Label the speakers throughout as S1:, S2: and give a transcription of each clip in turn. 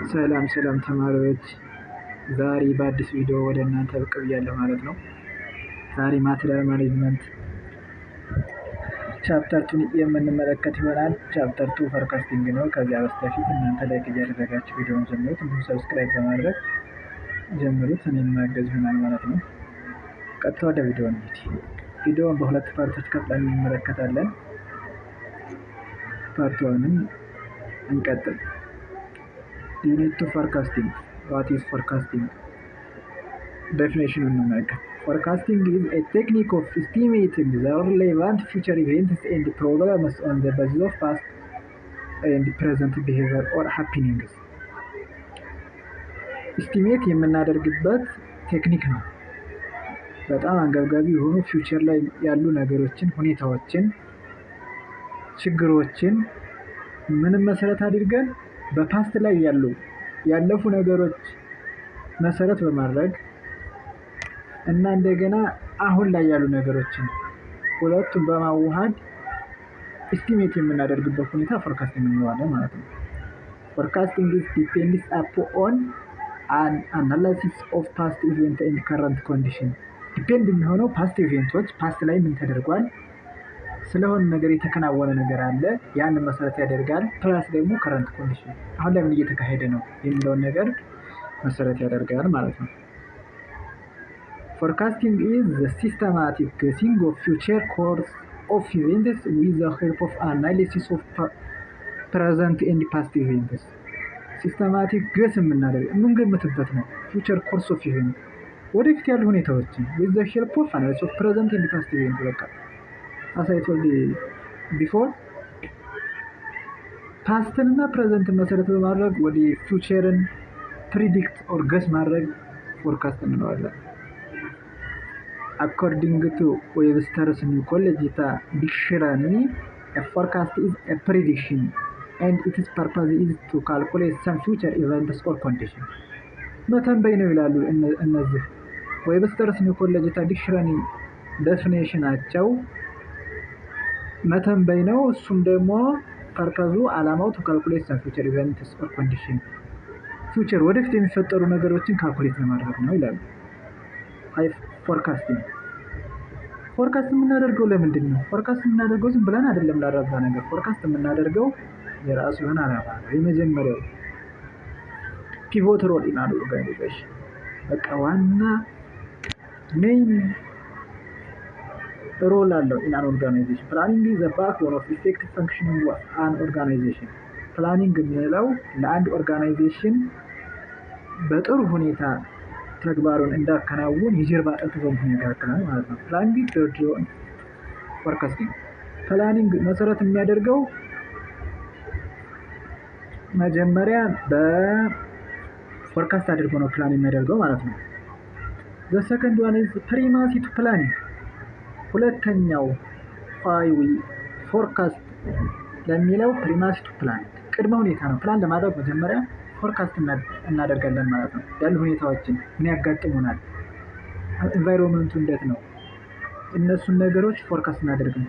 S1: ሰላም ሰላም ተማሪዎች፣ ዛሬ በአዲስ ቪዲዮ ወደ እናንተ ብቅ ብያለሁ ማለት ነው። ዛሬ material management chapter two ን የምንመለከት ይሆናል። Chapter two forecasting ነው። ከዚያ በስተፊት እናንተ like እያደረጋችሁ ቪዲዮውን ጀምሩት፣ እንዲሁም subscribe በማድረግ ጀምሩት፣ እኔን ማገዝ ይሆናል ማለት ነው። ቀጥታ ወደ ቪዲዮ እንሂድ። ቪዲዮውን በሁለት part ኦች ከፍለን እንመለከታለን። Part one ን እንቀጥል። Unit 2, forecasting. What is forecasting? Definition እንመልከት። Forecasting is a technique of estimating the relevant future events and problems on the basis of past and present behavior or happenings. Estimate የምናደርግበት technique ነው። በጣም አንገብጋቢ የሆኑ future ላይ ያሉ ነገሮችን፣ ሁኔታዎችን፣ ችግሮችን ምንም መሰረት አድርገን በ past ላይ ያሉ ያለፉ ነገሮች መሰረት በማድረግ እና እንደገና አሁን ላይ ያሉ ነገሮችን ሁለቱን በማዋሃድ estimate የምናደርግበት ሁኔታ forecasting እንለዋለን ማለት ነው። Forecasting is depends upon an analysis of past event and current condition። Depend የሚሆነው past event ኦች፣ past ላይ ምን ተደርጓል፣ ስለሆነ ነገር የተከናወነ ነገር አለ፣ ያንን መሰረት ያደርጋል። Plus ደግሞ current condition፣ አሁን ላይ ምን እየተካሄደ ነው የሚለውን ነገር መሰረት ያደርጋል ማለት ነው። Forecasting is the systematic guessing of future course of events with the help of analysis of present and past events። Systematic guess የምናደርግ፣ የምንገምትበት ነው። Future course of event፣ ወደፊት ያሉ ሁኔታዎችን with the help of analysis of present and past event። በቃ as I told before፣ past ን እና present ን መሰረት በማድረግ ወደ future ን predict or guess ማድረግ forecast እንለዋለን። According to Webster's New Collegiate Dictionary, a forecast is a prediction and its purpose is to calculate some future events or condition። መተንበይ ነው ይላሉ እነዚህ Webster's New Collegiate Dictionary definition ኣቸው መተንበይ ነው። እሱም ደግሞ purpose ኡ አላማው to calculate some future events or condition፣ future ወደፊት የሚፈጠሩ ነገሮችን calculate ለማድረግ ነው ይላሉ። Why forecasting? Forecast የምናደርገው ለምንድን ነው? Forecast የምናደርገው ዝም ብለን አይደለም ላረባ ነገር። Forecast የምናደርገው የራሱ የሆነ አላማ ነው። የመጀመሪያው pivot role in an organization፣ በቃ ዋና main role አለው in an organization። Planning is the backbone of effective functioning of an organization። Planning የምንለው ለአንድ organization በጥሩ ሁኔታ ተግባሩን እንዳከናውን የጀርባ አጥንት በመሆን ያገለግላል ማለት ነው። Planning build on forecasting። Planning መሰረት የሚያደርገው መጀመሪያ በ forecast አድርጎ ነው ፕላን የሚያደርገው ማለት ነው። The second one is primacy to planning። ሁለተኛው why we forecast ለሚለው primacy to planning ቅድመ ሁኔታ ነው። ፕላን ለማድረግ መጀመሪያ forecast እናደርጋለን ማለት ነው። ያሉ ሁኔታዎችን፣ ምን ያጋጥሙናል፣ environment ኡ እንዴት ነው፣ እነሱን ነገሮች forecast እናደርግም።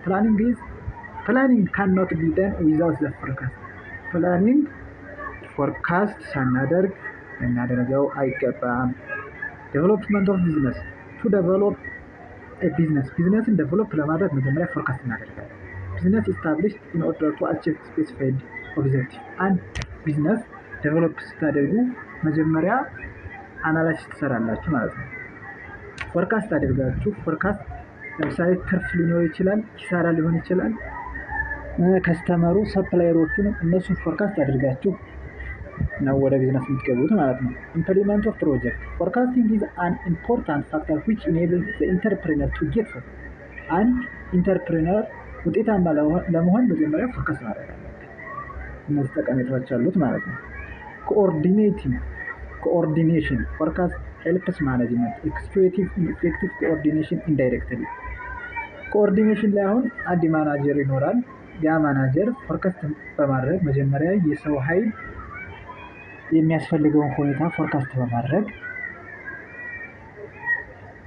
S1: ፕላኒንግ ካንኖት ቢ ደን ዊዛውት ዘ ፎርካስት። Planning forecast ሳናደርግ ልናደርገው አይገባም። Development of business: to develop business፣ business ን develop ለማድረግ መጀመሪያ forecast እናደርጋለን። Business established in order to achieve specified objective። አንድ business develop ስታደርጉ መጀመሪያ analysis ትሰራላችሁ ማለት ነው። Forecast አድርጋችሁ፣ forecast ለምሳሌ ትርፍ ሊኖር ይችላል፣ ኪሳራ ሊሆን ይችላል። Customer ኡ፣ supplier ኦቹንም እነሱን forecast አድርጋችሁ ነው ወደ ቢዝነስ የምትገቡት ማለት ነው። Implement of project: forecasting is an important factor which enable the entrepreneur to get። አንድ entrepreneur ውጤታማ ለመሆን መጀመሪያ forecast ማድረግ አለበት። እነዚህ ጠቀሜታዎች አሉት ማለት ነው። Coordination: forecast helps management executive effective coordination indirectly። Coordination ላይ አሁን አንድ ማናጀር ይኖራል። ያ manager forecast በማድረግ መጀመሪያ የሰው ኃይል የሚያስፈልገውን ሁኔታ forecast በማድረግ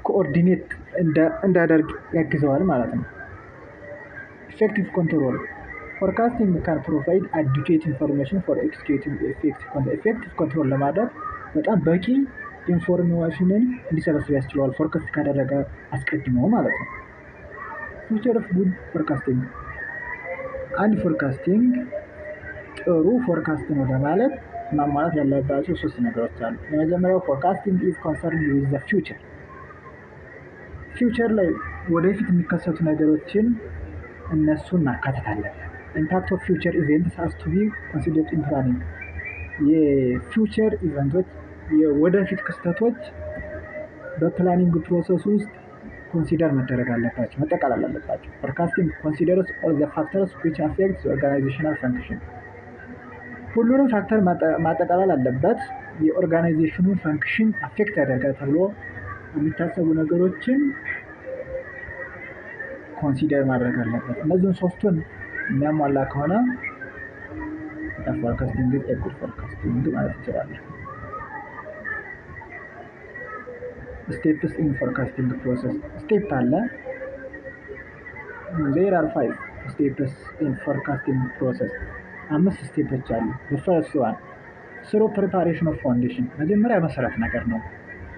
S1: coordinate እንዳደርግ ያግዘዋል ማለት ነው። Effective control Forecasting can provide adequate information for executing effective control ለማድረግ በጣም በቂ information ን እንዲሰበስብ ያስችለዋል። Forecast ካደረገ አስቀድሞ ማለት ነው። Feature of good forecasting። አንድ forecasting ጥሩ forecast ነው ለማለት ማሟላት ያለባቸው ሶስት ነገሮች አሉ። የመጀመሪያው forecasting is concerned with the future። Future ላይ ወደፊት የሚከሰቱ ነገሮችን እነሱን ማካተት አለብን። Impact of future events has to be considered in planning። የ future event ኦች፣ የወደፊት ክስተቶች በ planning process ውስጥ consider መደረግ አለባቸው፣ መጠቃለል አለባቸው። Forecasting considers all the factors which affect organizational function። ሁሉንም factor ማጠቃለል አለበት። የ organization ኑን function affect ያደርጋል ተብሎ የሚታሰቡ ነገሮችን consider ማድረግ አለበት። እነዚህን ሶስቱን የሚያሟላ ከሆነ forecasting is a good forecasting ማለት እንችላለን። Steps in forecasting process። Step አለ። There are five steps in forecasting process። አምስት step ኦች አሉ። First one, thorough preparation of foundation። መጀመሪያ መሰረት ነገር ነው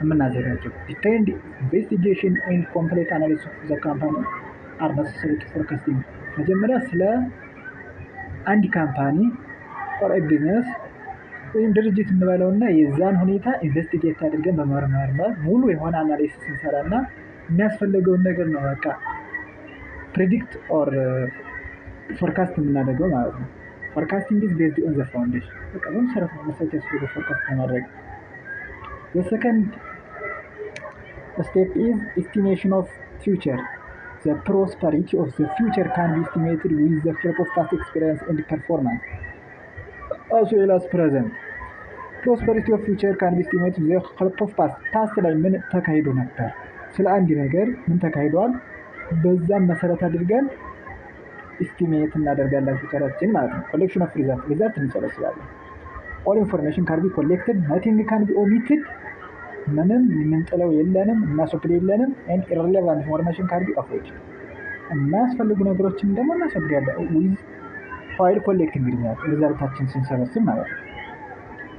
S1: የምናዘጋጀው። Detailed investigation and complete analysis of the company are necessary to forecasting። መጀመሪያ ስለ አንድ company or business ወይም ድርጅት እንበለውና የዛን ሁኔታ investigate አድርገን በመመርመር ሙሉ የሆነ analysis እንሰራና የሚያስፈልገውን ነገር ነው በቃ predict or forecast የምናደርገው ማለት ነው። Forecasting is based on the foundation። በቃ በመሰረት ነው መሰረት ያስፈልገው forecast ለማድረግ። The second step is estimation of future። The prosperity of the future can be estimated with the help of past experience and performance as well as present። Prosperity of future can be estimated with the help of past። Past ላይ ምን ተካሂዶ ነበር፣ ስለ አንድ ነገር ምን ተካሂዷል፣ በዛም መሰረት አድርገን estimate እናደርጋለን future ኣችን ማለት ነው። Collection of result። Result እንሰበስባለን። ኦል ኢንፎርሜሽን ካን ቢ ኮሌክትድ፣ ነቲንግ ካን ቢ ኦሚትድ። ምንም የምንጥለው የለንም፣ እናስወግድ የለንም። And irrelevant information can be avoid። የማያስፈልጉ ነገሮችን ደግሞ እናስወግዳለን with while collecting result፣ result ኣችን ስንሰበስብ ማለት ነው።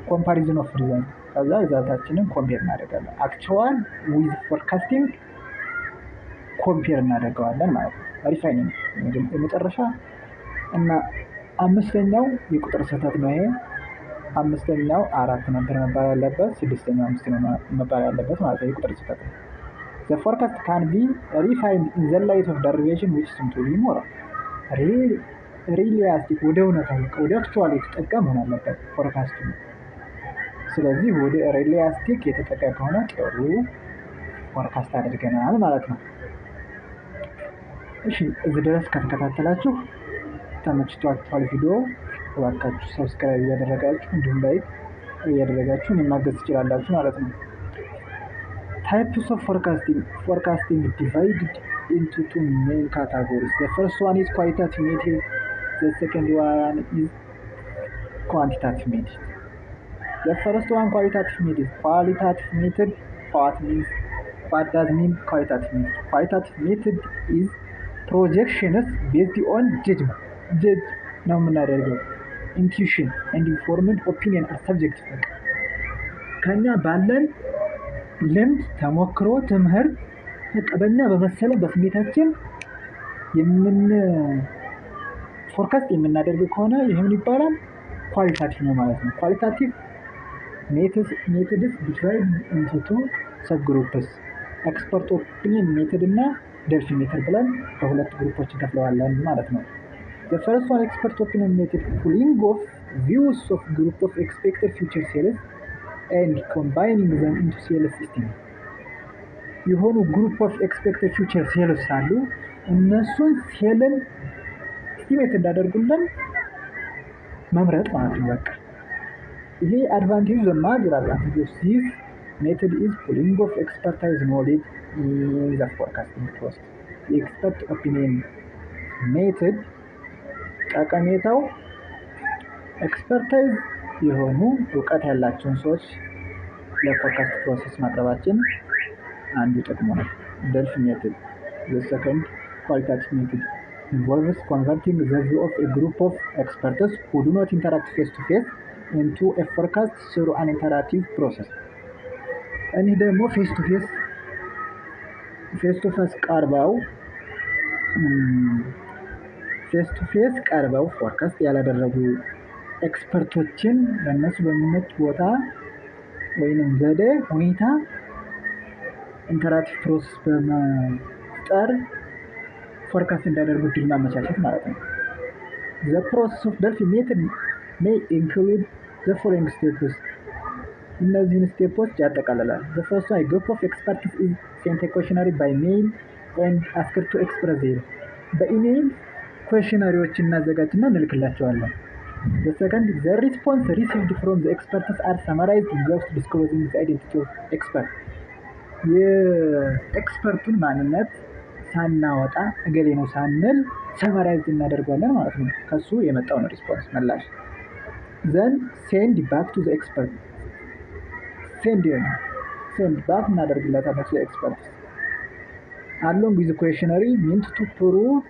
S1: Comparison of result። ከዛ result ኣችንን compare እናደርጋለን። Actual with forecasting compare እናደርገዋለን ማለት ነው። Refining የመጨረሻ እና አምስተኛው የቁጥር ስህተት ነው ይሄ። አምስተኛው አራት ነበር መባል ያለበት፣ ስድስተኛው አምስት ነው መባል ያለበት ማለት ነው። የቁጥር ስህተት ነው። The forecast can be refined in the light of derivation which seem to be more realistic። ወደ እውነታው፣ ወደ actual የተጠጋ መሆን አለበት forecast ኡ። ስለዚህ ወደ realistic የተጠጋ ከሆነ ጥሩ forecast አድርገናል ማለት ነው። እሺ፣ እዚህ ድረስ ከተከታተላችሁ ተመችቷችኋል ቪዲዮ፣ እባካችሁ subscribe እያደረጋችሁ እንዲሁም like እያደረጋችሁ እኔን ማገዝ ትችላላችሁ ማለት ነው። Types of forecasting። Forecasting divided into two main categories። The first one is qualitative method፣ the second one is quantitative method። The first one, qualitative method። Qualitative method, what means? What does mean qualitative method? Qualitative method is projections based on judgment። Judge ነው የምናደርገው። Intuition and informed opinion are subjective። በቃ ከኛ ባለን ልምድ፣ ተሞክሮ፣ ትምህርት፣ በቃ በእኛ በመሰለ በስሜታችን የምን forecast የምናደርግ ከሆነ ይህ ምን ይባላል? Qualitative ነው ማለት ነው። Qualitative methods divide into two subgroups፣ expert opinion method እና Delphi method ብለን በሁለት group ኦች እንከፍለዋለን ማለት ነው። The first one, expert opinion method, pooling of views of group of expected future sales and combining them into sales estimate። የሆኑ group of expected future sales አሉ። እነሱን sale ን estimate እንዳደርጉልን መምረጥ ማለት ነው። በቃ ይሄ advantage, the major advantage of this method is pooling of expertise knowledge in the forecasting process። የ expert opinion method ጠቀሜታው expertise የሆኑ እውቀት ያላቸውን ሰዎች ለ forecast process ማቅረባችን አንዱ ጥቅሙ ነው። Delphi method, the second qualitative method። Involves converting the view of a group of experts who do not interact face to face into a forecast through an iterative process። እኒህ ደግሞ face to face ቀርበው forecast ያላደረጉ expert ኦችን ለእነሱ በሚመች ቦታ ወይንም ዘዴ ሁኔታ iterative process በመፍጠር forecast እንዲያደርጉ እድል ማመቻቸት ማለት ነው። The process of Delphi method may include the following steps። እነዚህን step ኦች ያጠቃልላል። The first one, group of experts is sent questionnaire by mail and asked to express their በ email questionnaire ዎችን እናዘጋጅና እንልክላቸዋለን። The second, the response received from the experts are summarized without disclosing the identity of expert። የ expert ኡን ማንነት ሳናወጣ፣ እገሌ ነው ሳንል summarize እናደርገዋለን ማለት ነው። ከሱ የመጣውን response ምላሽ then send back to the expert፣ send back እናደርግለታለን to expert along with questionnaire meant to prove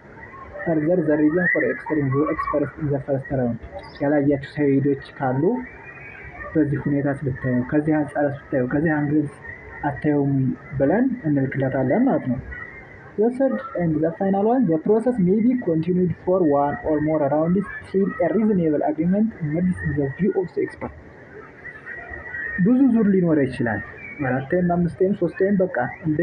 S1: further the reason for extreme view expressed in the first round። ያላያችሁ side ኦች ካሉ በዚህ ሁኔታ ስብታየው፣ ከዚህ አንጻር ስታየው፣ ከዚህ angle አታየውም ብለን እንልክለታለን ማለት ነው። The third and the final one, the process may be continued for one or more rounds till a reasonable agreement emerges in the view of the expert. ብዙ ዙር ሊኖር ይችላል። አራቴም፣ አምስቴም፣ ሶስቴም በቃ እንደ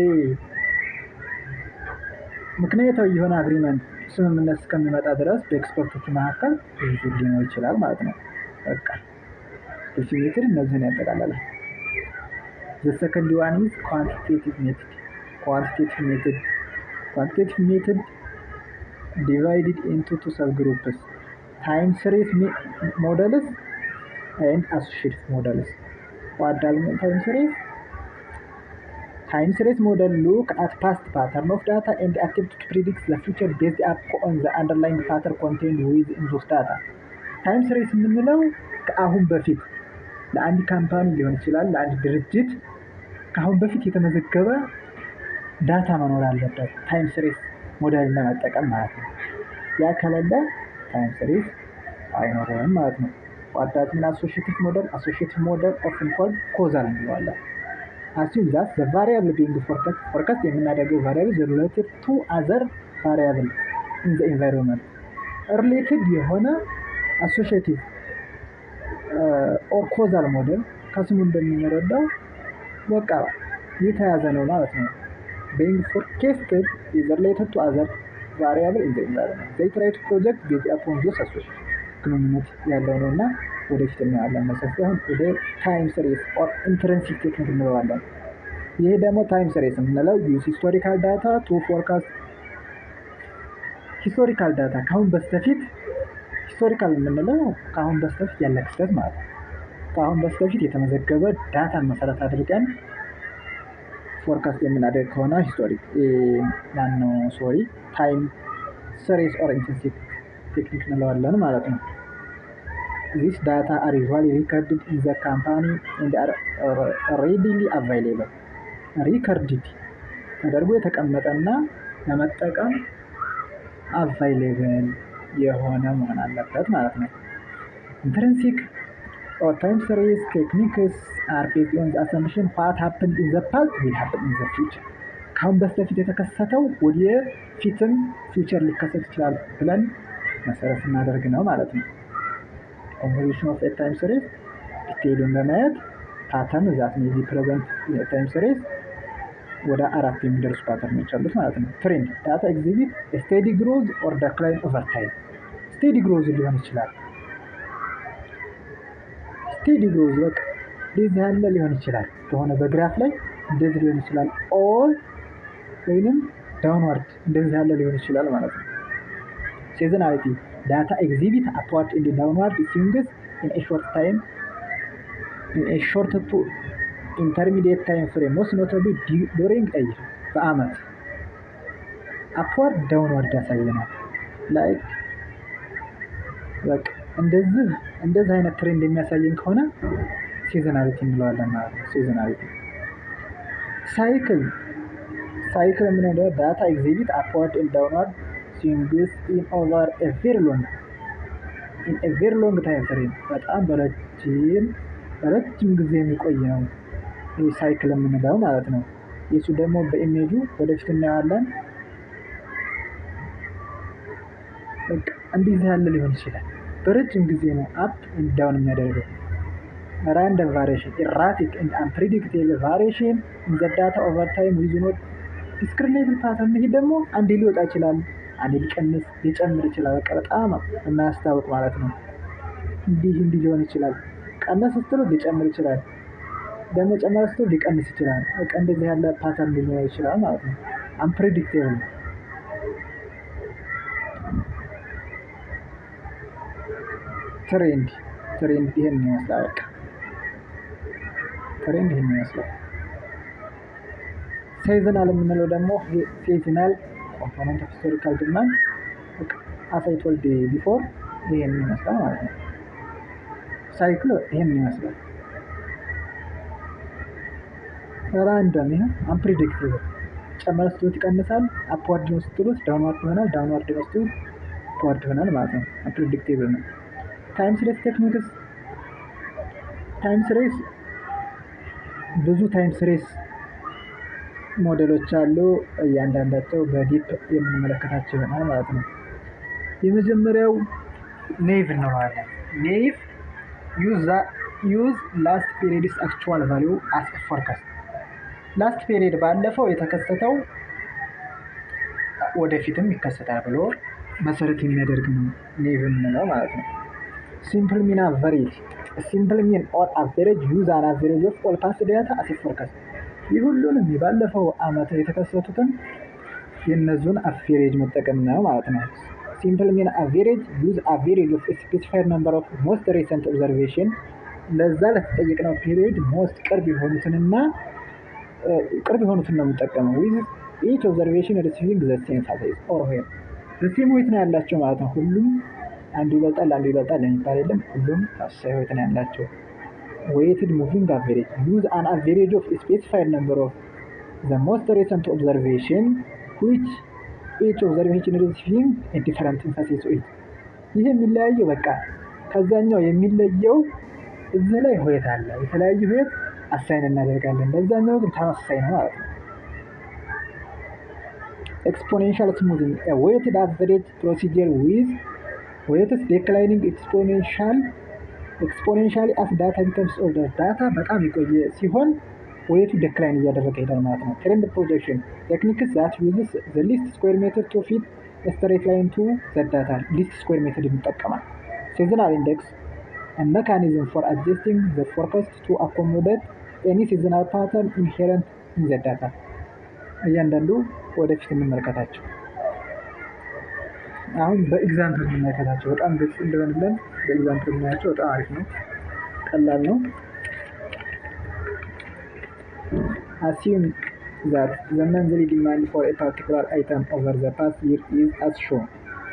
S1: ምክንያታዊ የሆነ agreement ስምምነት እስከሚመጣ ድረስ በ expert ኦቹ መካከል ብዙ ዙር ሊኖር ይችላል ማለት ነው። በቃ Delphi method እነዚህን ያጠቃልላል። The second one is quantitative method. Quantitative method. Quantitative method divided into two subgroups: time series models and associative models. What does mean time series? Time series model look at past pattern of data and attempt to predict the future based upon the underlying pattern contained within those data. Time series የምንለው ከአሁን በፊት ለአንድ company ሊሆን ይችላል፣ ለአንድ ድርጅት ከአሁን በፊት የተመዘገበ data መኖር አለበት time series model ን ለመጠቀም ማለት ነው። ያ ከሌለ time series አይኖርም ማለት ነው። What does mean associative model? Associative model often called causal እንለዋለን። Assume that the variable being forecast፣ forecast የምናደርገው variable related to other variable in the environment፣ related የሆነ associative or causal model ከስሙ እንደምንረዳው በቃ የተያዘ ነው ማለት ነው። Being forecasted is related to other variable in the environment they try to project based upon those association ግንኙነት ያለው ነው እና ወደፊት እናየዋለን። መሰፊ አሁን ወደ time series or intrinsic technique እንለዋለን። ይሄ ደግሞ time series የምንለው use historical data to forecast። Historical data ከአሁን በስተፊት፣ historical የምንለው ከአሁን በስተፊት ያለ ክስተት ማለት ነው። ከአሁን በስተፊት የተመዘገበ data ን መሰረት አድርገን forecast የምናደርግ ከሆነ historic ማነው sorry time series or intrinsic technique እንለዋለን ማለት ነው። This data are usually recorded in the company and are readily available። Recorded ተደርጎ የተቀመጠና ለመጠቀም available የሆነ መሆን አለበት ማለት ነው። Intrinsic or time series techniques are based on the assumption what happened in the past will happen in the future። ከአሁን በስተፊት የተከሰተው ወደፊትም future ሊከሰት ይችላል ብለን መሰረት ስናደርግ ነው ማለት ነው። Composition of time series detail ኡን ለማየት pattern that may be present time series ወደ አራት የሚደርሱ pattern ኦች አሉት ማለት ነው። Trend: data exhibit steady growth or decline over time። Steady growth ሊሆን ይችላል። Steady growth በቃ እንደዚህ ያለ ሊሆን ይችላል። በሆነ በ graph ላይ እንደዚህ ሊሆን ይችላል። Or ወይንም downward እንደዚህ ያለ ሊሆን ይችላል ማለት ነው። Seasonality: data exhibit upward and downward swings in a short to intermediate time frame, most notably during a year። በአመት upward downward ያሳየናል። Like በቃ እንደዚህ አይነት trend የሚያሳየን ከሆነ seasonality እንለዋለን ማለት ነው። Seasonality። Cycle። Cycle የምንለው data exhibit upward and downward swings in over a very long in a very long time frame፣ በጣም በረጅም ጊዜ የሚቆይ ነው ይህ cycle የምንለው ማለት ነው። የሱ ደግሞ በ image ኡ ወደፊት እናየዋለን። በቃ እንዲህ ያለ ሊሆን ይችላል። በረጅም ጊዜ ነው up and down የሚያደርገው። Random variation, erratic and unpredictable variation in the data over time with no discernible pattern። ይሄ ደግሞ አንዴ ሊወጣ ይችላል፣ አንዴ ሊቀንስ ሊጨምር ይችላል። በቃ በጣም የማያስታውቅ ማለት ነው። እንዲህ እንዲህ ሊሆን ይችላል። ቀነስ ስትሉት ሊጨምር ይችላል። ደግሞ ጨመረ ስትሉት ሊቀንስ ይችላል። በቃ እንደዚህ ያለ pattern ሊኖረው ይችላል ማለት ነው። Unpredictable ነው። Trend ይሄን ይመስላል። በቃ trend ይሄን ይመስላል። Seasonal የምንለው ደግሞ seasonal component of historical demand, as I told before፣ ይሄን ይመስላል ማለት ነው። Cycle ይሄን ይመስላል። Random፣ ይሄ unpredictable፣ ጨመረ ስትሉት ይቀንሳል። Upward ነው ስትሉት downward ይሆናል። Downward ነው ስትሉት upward ይሆናል ማለት ነው። Unpredictable ነው። Time series techniques፣ time series፣ ብዙ time series ሞዴሎች አሉ። እያንዳንዳቸው በ deep የምንመለከታቸው ይሆናል ማለት ነው። የመጀመሪያው naive እንለዋለን። Naive use last period's actual value as forecast። Last period ባለፈው የተከሰተው ወደፊትም ይከሰታል ብሎ መሰረት የሚያደርግ ነው naive የምንለው ማለት ነው። Simple mean average፣ simple mean or average use an average of all past data as forecast። ይህ ሁሉንም ባለፈው አመት የተከሰቱትን የእነዙን average መጠቀም ነው ማለት ነው። Simple mean average use average of specified number of most recent observation፣ ለዛ ለተጠየቅነው period most ቅርብ የሆኑትንና ቅርብ የሆኑትን ነው የምጠቀመው፣ with each observation receiving the same size or weight፣ the same weight ነው ያላቸው ማለት ነው። ሁሉም አንዱ ይበልጣል አንዱ ይበልጣል የሚባል የለም። ሁሉም ተመሳሳይ weight ነው ያላቸው። Weighted moving average use an average of specified number of the most recent observation, which each observation receiving different emphasis weight። ይህ የሚለያየው በቃ ከዛኛው የሚለየው እዚህ ላይ weight አለ። የተለያዩ weight assign እናደርጋለን። ለዛኛው ግን ተመሳሳይ ነው ማለት ነው። Exponential smoothing, weighted average procedure with weights declining exponentially as data becomes older። Data በጣም የቆየ ሲሆን weight ኡ decline እያደረገ ይሄዳል ማለት ነው። Trend projection techniques that uses the least square method to fit straight line to the data፣ least square method ይጠቀማል። Seasonal index, mechanism for adjusting the forecast to accommodate any seasonal pattern inherent in the data። እያንዳንዱ ወደፊት እንመልከታቸው። አሁን በ example እንመልከታቸው። በጣም ግልጽ እንደሆንልን በ example የምናያቸው በጣም አሪፍ ነው፣ ቀላል ነው። Assume that the monthly demand for a particular item over the past year is as shown.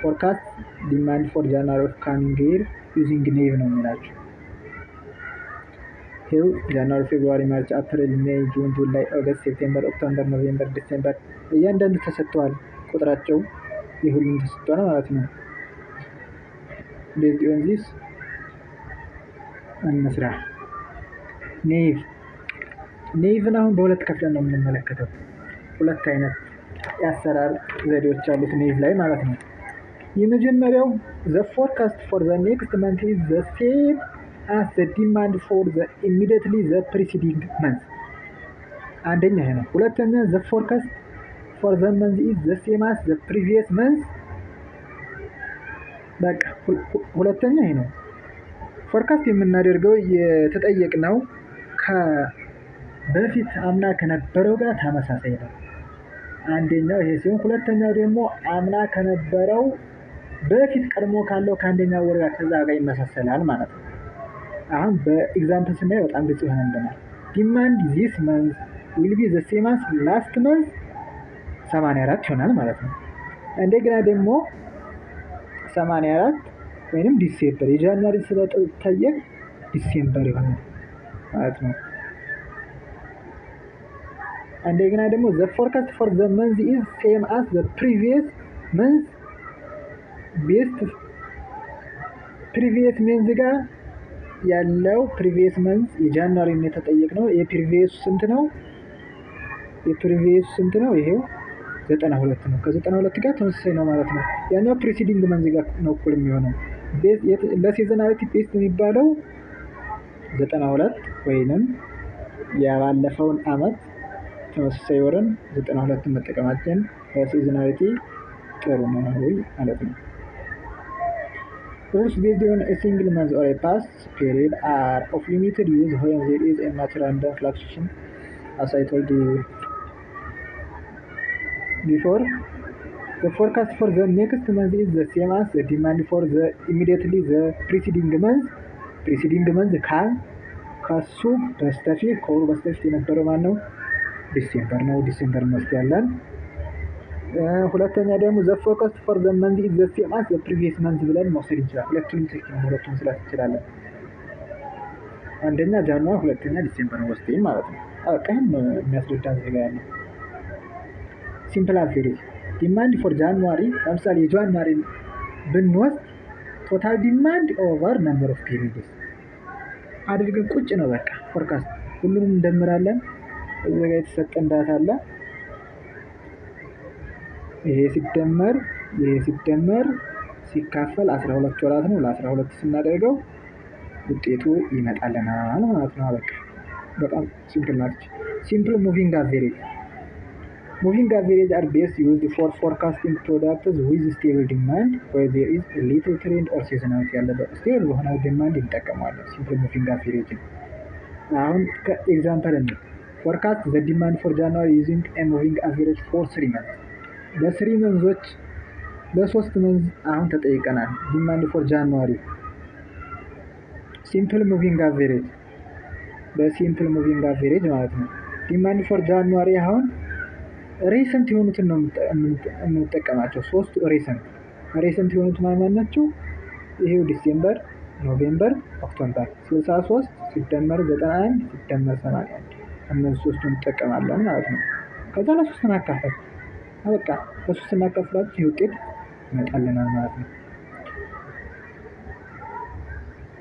S1: Forecast demand for January of coming year using naive ነው የሚላቸው። ይኸው January፣ February፣ March፣ April፣ May፣ June፣ July፣ August፣ September፣ October፣ November፣ December እያንዳንዱ ተሰጥተዋል። ቁጥራቸው የሁሉም ተሰጥቷል ማለት ነው። Based on this እንስራ። Naive ን አሁን በሁለት ከፍለን ነው የምንመለከተው። ሁለት አይነት የአሰራር ዘዴዎች አሉት naive ላይ ማለት ነው። የመጀመሪያው the forecast for the next month is the same as the demand for the immediately the preceding month። አንደኛ ይሄ ነው። ሁለተኛ the forecast for the month is the same as the previous month። በቃ ሁለተኛ ይሄ ነው። Forecast የምናደርገው የተጠየቅነው በፊት አምና ከነበረው ጋር ተመሳሳይ ነው። አንደኛው ይሄ ሲሆን ሁለተኛው ደግሞ አምና ከነበረው በፊት ቀድሞ ካለው ከአንደኛው ወር ጋር ከዛ ጋር ይመሳሰላል ማለት ነው። አሁን በ example ስናየው በጣም ግልጽ ይሆንልናል። Demand this month will be the same as last month፣ 84 ይሆናል ማለት ነው። እንደገና ደግሞ 84 ወይንም December፣ የ January ስለጠየቅ December ይሆናል ማለት ነው። እንደገና ደግሞ the forecast for the month is same as the previous month። Best previous month ጋር ያለው previous month የ January የተጠየቅነው የ previous ኡ ስንት ነው? የ previous ኡ ስንት ነው? ይሄው 92 ነው። ከ92 ጋር ተመሳሳይ ነው ማለት ነው። ያኛው preceding month ጋር ነው እኩል የሚሆነው። ለ seasonality best የሚባለው 92 ወይንም ያባለፈውን አመት ተመሳሳይ ወርን 92ን መጠቀማችን ለ seasonality ጥሩ ነው ማለት ነው። Rules based on a single month or a past period are of limited use when there is a much random fluctuation. As I told you before, the forecast for the next month is the same as the demand for the immediately the preceding month. Preceding month ካል ከሱ በስተፊት፣ ከወሩ በስተፊት የነበረው ማን ነው? December ነው። December እንወስዳለን። ሁለተኛ ደግሞ the forecast for the month is the same as the previous month ብለን መውሰድ እንችላለን። ሁለቱንም ትክክል ነው። ሁለቱም መስራት እንችላለን። አንደኛ January፣ ሁለተኛ December ወስደኝ ማለት ነው። በቃ ይሄን ነው የሚያስረዳን እዚህ ጋር ያለው። Simple average demand for January፣ ለምሳሌ የ January ብንወስድ total demand over number of periods አድርገን ቁጭ ነው በቃ። Forecast ሁሉንም እንደምራለን። እዚህ ጋር የተሰጠን data አለ። ይሄ ሲደመር ይሄ ሲደመር ሲካፈል 12 ወራት ነው። ለ12 ስናደርገው ውጤቱ ይመጣልናል ማለት ነው። በቃ በጣም simple ናች። Simple moving average. Moving average are best used for forecasting products with stable demand where there is little trend or seasonality ያለበት stable በሆነ demand እንጠቀመዋለን። Simple moving average አሁን ከ example እንይ። Forecast the demand for January using a moving average for 3 months። ለ three month ኦች፣ ለሶስት month አሁን ተጠይቀናል። Demand for January simple moving average፣ በ simple moving average ማለት ነው። Demand for January አሁን recent የሆኑትን ነው የምንጠቀማቸው። ሶስቱ recent የሆኑት ማን ማን ናቸው? ይሄው December፣ November፣ October። 63 ሲደመር 91 ሲደመር 81፣ እነዚህ ሶስቱን እንጠቀማለን ማለት ነው። ከዛ ለሶስት ማካፈል፣ በቃ ለሶስት እናካፍላችሁ ይህ ውጤት ይመጣልናል ማለት ነው።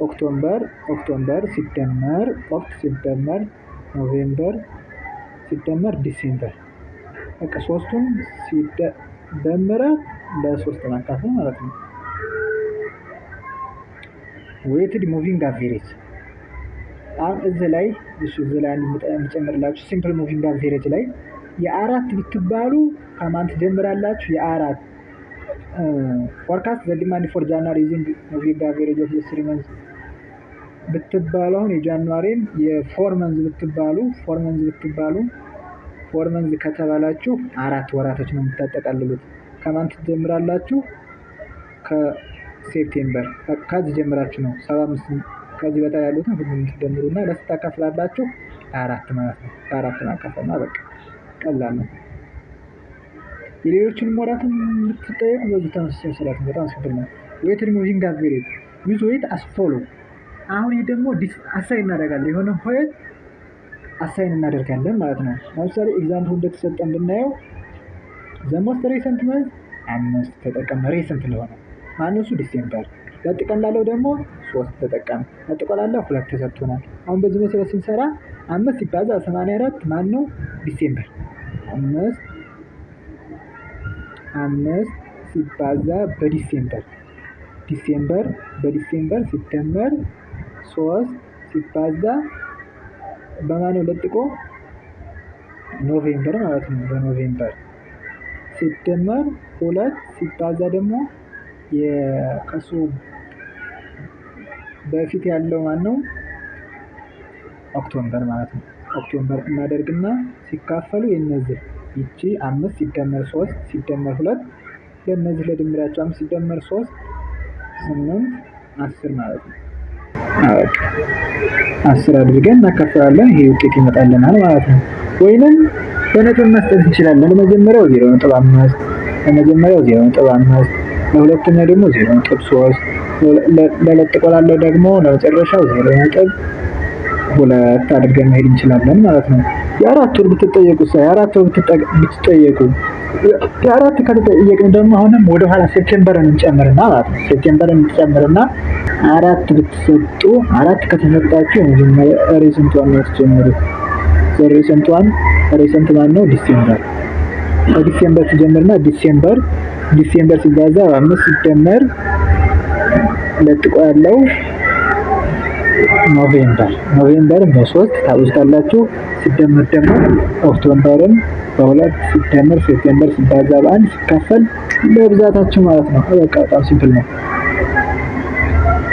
S1: October ሲደመር Oct ሲደመር November ሲደመር December፣ በቃ ሶስቱን ሲደመረ ለሶስት ማካፈል ማለት ነው። Weighted moving average አሁን እዚህ ላይ፣ እሺ፣ እዚህ ላይ አንድ የምጨምርላችሁ simple moving average ላይ የአራት ብትባሉ ከማን ትጀምራላችሁ? የአራት forecast the demand for January using moving average of 3 months ብትባሉ፣ አሁን የ January ን የ 4 months ብትባሉ፣ 4 months ብትባሉ፣ 4 months ከተባላችሁ አራት ወራቶች ነው የምታጠቃልሉት። ከማን ትጀምራላችሁ? ከ September፣ ከዚህ ጀምራችሁ ነው። 75 ከዚህ በታች ያሉትን ሁሉንም ትደምሩና ለስንት ታካፍላላችሁ? ለአራት ማለት ነው። ለአራት ማካፈል ነው። በቃ ቀላል ነው። የሌሎችንም ወራትም ብትጠየቁ በዚህ ተመሳሳይ ስርዓት ነው። በጣም simple ነው። Weighted moving average with weight as follow። አሁን ይህ ደግሞ assign እናደርጋለን፣ የሆነ weight assign እናደርጋለን ማለት ነው። ለምሳሌ example እንደተሰጠን ብናየው the most recent month አምስት ተጠቀም፣ recent ለሆነ ማነው እሱ? December። ለጥቅም ላለው ደግሞ ሶስት ተጠቀም፣ ለጥቆ ላለው ሁለት ተሰጥቶናል። አሁን በዚህ መሰረት ስንሰራ አምስት ሲባዛ 84 ማን ነው? December። አምስት አምስት ሲባዛ በ December፣ December በ December ሲደመር ሶስት ሲባዛ በማነው? ለጥቆ November ማለት ነው። በ November ሲደመር ሁለት ሲባዛ ደግሞ ከሱ በፊት ያለው ማን ነው? October ማለት ነው። October እናደርግና ሲካፈሉ የነዚህ ይቺ አምስት ሲደመር ሶስት ሲደመር ሁለት ለእነዚህ ለድምራቸው አምስት ሲደመር ሶስት ስምንት 10 ማለት ነው። 10 አድርገን እናካፍላለን። ይሄ ውጤት ይመጣልናል ማለት ነው። ወይንም በነጥብ መስጠት እንችላለን። ለመጀመሪያው 0.5፣ ለመጀመሪያው 0.5፣ ለሁለተኛው ደግሞ 0.3፣ ለለጥቆ ላለው ደግሞ ለመጨረሻው 0.2 አድርገን መሄድ እንችላለን ማለት ነው። የአራት ወር ብትጠየቁ፣ የአራት ወር ብትጠየቁ የአራት ከተጠየቅን ደግሞ አሁንም ወደኋላ September ን እንጨምርና ማለት ነው። September ን እንጨምርና አራት ብትሰጡ፣ አራት ከተሰጣችሁ የመጀመሪያ recent one ነው ትጀምሩት። Recent one፣ recent ማን ነው? December። ከ December ትጀምርና December ሲባዛ በአምስት ሲደመር ለጥቆ ያለው November፣ November ን በሶስት ታበዙታላችሁ። ሲደመር ደግሞ October ን በሁለት ሲደመር September ሲባዛ በአንድ ሲካፈል ለብዛታችሁ ማለት ነው። በቃ በጣም simple ነው።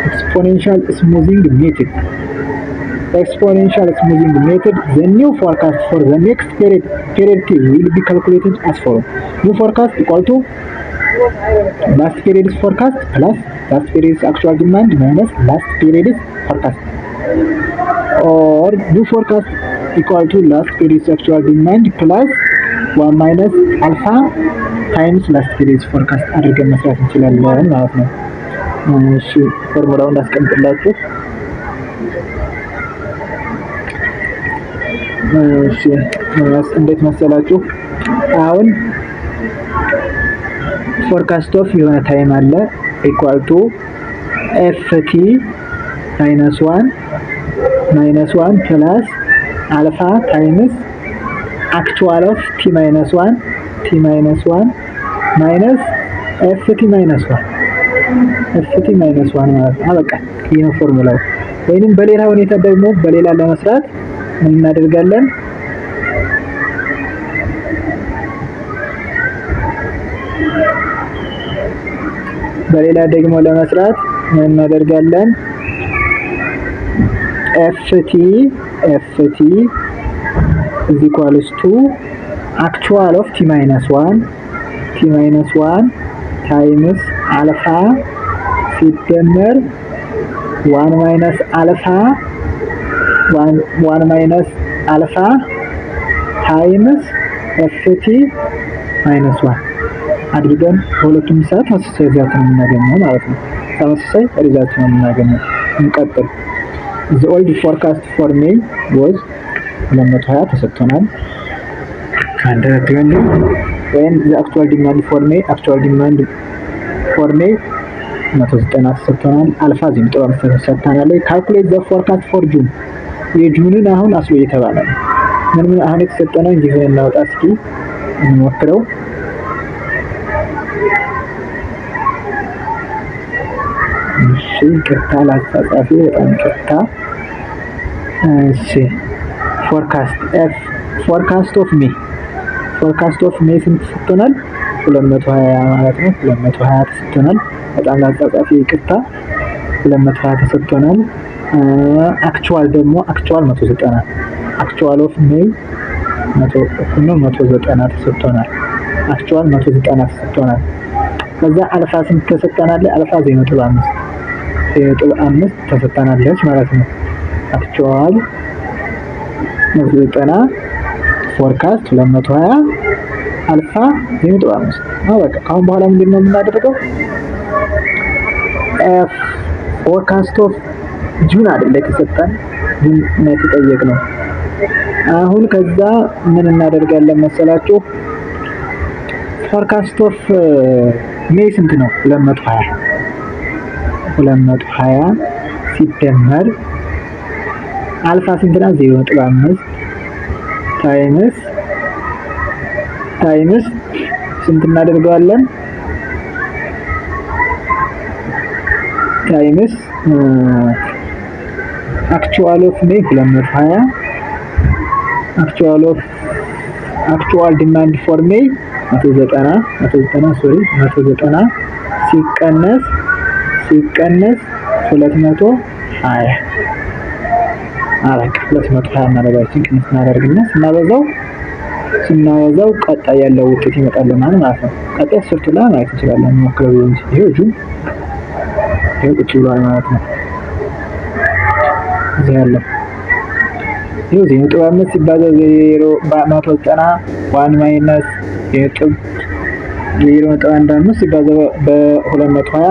S1: Exponential smoothing method. Exponential smoothing method: the new forecast for the next period, period T, will be calculated as follows: new forecast equal to last period's forecast plus last period's actual demand minus last period's forecast, or new forecast equal to last period's actual demand plus 1 minus alpha times last period's forecast አድርገን መስራት እንችላለን ማለት ነው። እሺ፣ ፎርሙላውን ላስቀምጥላችሁ። እሺ፣ እንዴት መሰላችሁ? አሁን forecast of የሆነ time አለ equal to FT minus one plus alpha times actual of t minus one minus FT minus one ማለት ነው። በቃ ይህ ነው ፎርሙላው። ወይንም በሌላ ሁኔታ ደግሞ በሌላ ለመስራት ምን እናደርጋለን? በሌላ ደግሞ ለመስራት ምን እናደርጋለን? FT is equals to actual of t minus one times alpha ሲደመር 1 minus alpha times FT minus one አድርገን በሁለቱም ሰዓት ተመሳሳይ result ነው የምናገኘው ማለት ነው። ተመሳሳይ result ነው የምናገኘው። እንቀጥል። The old forecast for May was 220 ተሰጥቶናል። 120, when the actual demand for May, actual demand for May 190 ተሰጥቶናል። አልፋ 0.5 ተሰጥቶናል። Calculate the forecast for June። የ June ን አሁን አስሎ እየተባለ ነው። ምን ምን አሁን የተሰጠነው given እናውጣ እስኪ፣ እንሞክረው። እሺ፣ ይቅርታ ላጻጻፊ፣ በጣም ይቅርታ። እሺ፣ forecast F forecast of May ስንት ተሰጥቶናል? 220 ማለት ነው። 220 ተሰጥቶናል። በጣም ላጻጻፊ ይቅርታ። 220 ተሰጥቶናል። Actual ደግሞ actual 190፣ actual of May መቶ እኩል ነው 190 ተሰጥቶናል። Actual 190 ተሰጥቶናል። ከዛ አልፋ ስንት ተሰጥተናል? አልፋ 0.5፣ 0.5 ተሰጥተናለች ማለት ነው። Actual 190፣ forecast 220፣ አልፋ 0.5። አዎ በቃ ከአሁን በኋላ ምንድን ነው የምናደርገው? F forecast of June አይደለ የተሰጠን? June ነው የተጠየቅነው። አሁን ከዛ ምን እናደርጋለን መሰላችሁ? Forecast of May ስንት ነው? 220፣ 220 ሲደመር አልፋ ስንት ናት? 0.5 times ስንት እናደርገዋለን? Times actual of May 220፣ actual demand for May 190፣ 190፣ sorry፣ 190 ሲቀነስ 220። አበቃ፣ 220 እናደርጋችን ቅንስ እናደርግና ስናበዛው ቀጣይ ያለው ውጤት ይመጣልናል ማለት ነው። ቀጣይ ሰርቶ ላይ ማየት እንችላለን። ሞክረው እንጂ ይሄው June ይሄው ቁጭ ብሏል ማለት ነው። እዚህ ያለው ይሄው 0.5 ሲባዛ 0 በ190 1 minus 0.15 ሲባዛ በ220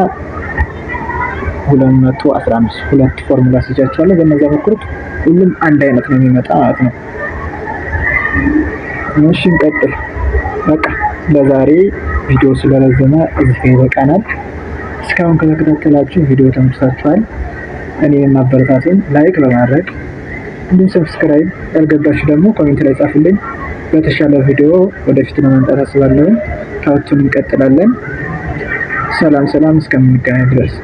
S1: 215። ሁለት ፎርሙላ ስጫቸዋለሁ። በእነዚያ ሞክሩት። ሁሉም አንድ አይነት ነው የሚመጣ ማለት ነው። እሺ፣ እንቀጥል። በቃ ለዛሬ ቪዲዮ ስለረዘመ እዚህ ጋር ይበቃናል። እስካሁን ከተከታተላችሁ ቪዲዮ ተመችቷችኋል። እኔን ማበረታቱን like በማድረግ እንዲሁም subscribe ያልገባችሁ ደግሞ comment ላይ ጻፉልኝ። በተሻለ ቪዲዮ ወደፊት ለመምጣት አስባለሁ። Part ኡን እንቀጥላለን። ሰላም ሰላም፣ እስከምንገናኝ ድረስ።